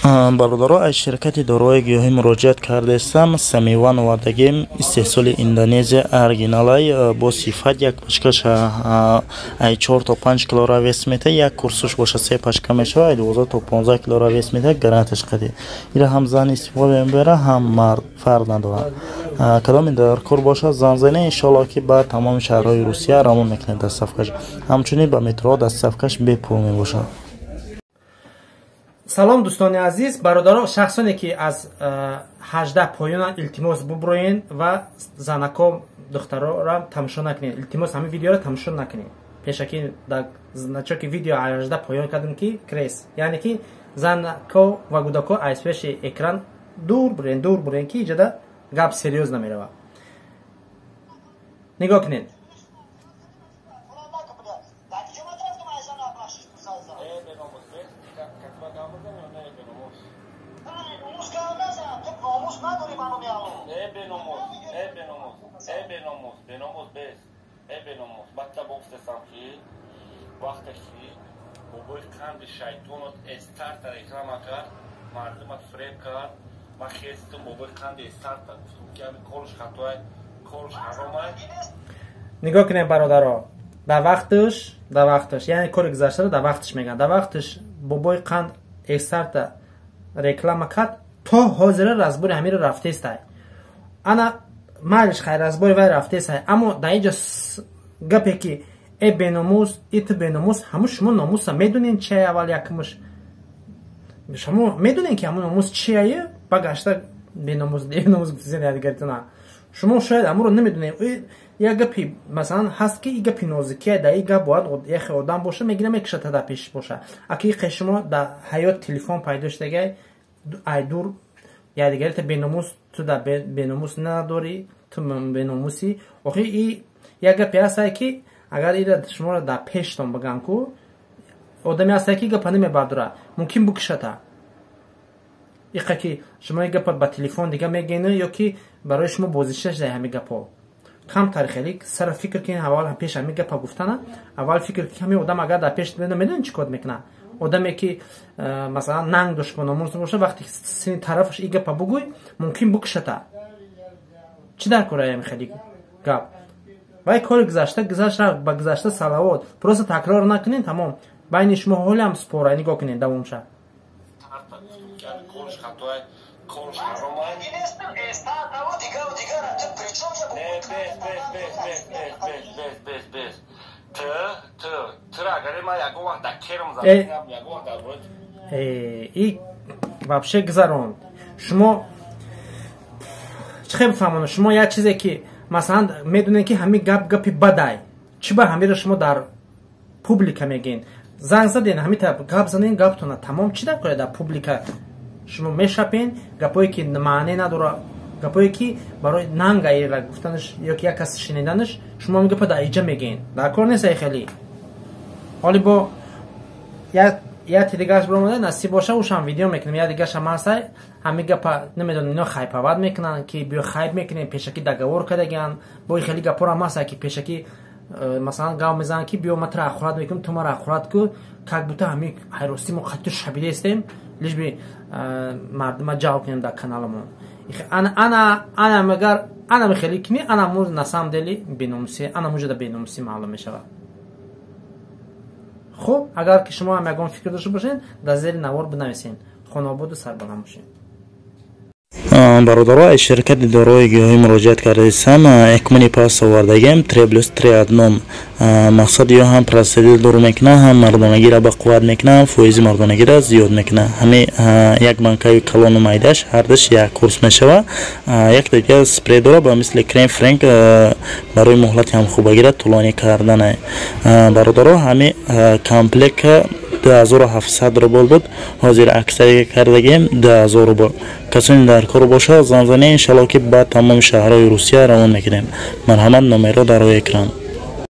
Бародаро, аз ширкати доруҳои гиёҳӣ муроҷиат кардаистам. Самиван овардагим, истеҳсоли Индонезия, оригиналай, бо сифат. Як пачкаш ай 4 то 5 килора вес мета, як курсуш боша се пачка мешава, ай 12 то 15 килора вес мета, гарантияш қади. Ира ҳам зан истифода мебара, ҳам мард, фарқ надорад. Кадоме дар кор бошад, занг зане, иншоалло, ки ба тамоми шаҳрҳои Русия равон мекунем доставкаш. Ҳамчунин ба метроҳо доставкаш бепул мебошад. Салом, дӯстони азиз, бародаро, шахсоне ки аз 18 поёна, илтимос, буброен ва занако, духтарора тамошо накунед. Илтимос, ҳамин видеоро тамошо накунед. Пешакӣ дар значоки видео 18 поён кардем, ки крес, яъне ки занако ва гудако аз пеши экран дур бурен, дур бурен, ки иҷода гап серьёз намеравад. Нигоҳ кунед. Вақте ки бобои қанди шайтонот эстарта реклама кард, мардумат фреб кард, ман хестум, бобои қанди эстарта гуфтум, ки ҳами корш хатоай, корш ҳаромай. Нигоҳ кунед, бародаро, дар вақташ, дар вақташ, яъне кори гузаштаро дар вақташ мегӯянд. Дар вақташ бобои қанд эстарта реклама кард, то ҳозира разбори ҳамиро рафтестай. Ана майлиш, хайр, разбори вай рафтестай, аммо дар инҷо гапе ки э беномус, и ту беномус, ҳамун шумо номуса медонен чия? Аввал якмуш шумо медонен, ки ҳамун номус чияе? Ба гашта беномус, беномус гуфтизен ядигаритона. Шумо шояд ҳамуро намедонем. Як гапи масалан ҳаст, ки и гапи нозикия, дар и гап бояд яхе одам боша, мегира, мекушад, дар пеш боша. Аки иқе шумо дар ҳаёт телефон пайдо шудагай, ай дур ядигарита беномус, ту дар беномус надорӣ, ту беномусӣ. Охи и як гапе ҳастае, ки агар ира шуморо дар пештон биган ку, одаме ҳастае, ки гапа намебардора, мумкин букушата. Иқа ки шумо гапа ба телефон дига мегӯен ё ки барои шумо бозиша шуда, ҳами гапҳо камтар хеле сара фикр кунед. Аввал пеш ҳами гапа гуфтана аввал фикр ки ҳами одам агар дар пеш медонед, чӣ кор мекунад. Одаме ки масалан нанг дошт, бо номус боша, вақте сини тарафаш и гапа бугӯй, мумкин букушата. Чӣ дар кора ҳами хеле гап? Вай кори гузашта гузашт, ба гузашта салавот, просто такрор накунед, тамом. Байни шумо ҳолиам спора. Нигоҳ кунед давомша. Корш хатоай, корш ҳаромай. Тра агаре ман ягон вақт дар керм задам, ягон вақт дар и вообще гузаронд. Шумо чӣ хел бифаҳмонам? Шумо як чизе ки масалан медонед, ки ҳамин гап гапи бадай, чӣ ба ҳамиро шумо дар публика мегӯен? Занг заден, ҳамита гап занен, гаптона тамом. Чӣ дар кора дар публика шумо мешапен гапое ки маъне надора, гапое ки барои нанг аира гуфтанаш ё ки як кас шуниданаш? Шумо ҳамин гапа дар иҷа мегӯен, дар кор нест ай хеле. Ҳоли бо яке дигараш биромада, насиб боша, ушам видео мекунем. Я дигарашам ҳастай, ҳамин гапа намедонам, ино хайпават мекунанд, ки биё хайп мекунем, пешакӣ договор кардагианд. Бо хеле гапҳоро ҳам ҳаста, ки пешакӣ масалан гап мезананд, ки биё, ма тура ахурат мекунам, ту мара ахурат ку, как будто ҳамин ҳайростӣ мо қатъи шабидаистем, лишь бы мардума ҷалб кунем дар каналамон. Ана ана магар ана хеле кини, ана му на самом деле беномусӣ, ана муҷода беномусӣ маълум мешавад. Хуб, агар ки шумо ҳам ягон фикр дошта бошед, дар зери навор бинависед. Хонаободу сарбаланд бошед. Бародаро, аз ширкати доруҳои гиёҳӣ муроҷиат кардаистам. Экмони пас овардагиам, три плюс три одном. Мақсад ё ҳам простатит дур мекунад, ҳам мардонагиро ба қувват мекунад, ҳам фоизи мардонагиро зиёд мекунад. Ҳами як банкаи калону майдаш ҳардаш як курс мешавад. Як дигар спрей дора, ба мисли крем френк, барои муҳлати ҳамхобагиро тӯлонӣ кардана. Бародаро, ҳами комплекта 2700 рубл буд, ҳозир аксария кардагием 2000 рубл. Касоне дар кор бошад, занг занед, иншалло, ки ба тамоми шаҳрҳои Русия равон мекунем. Марҳамат, номерро дар рӯи экран.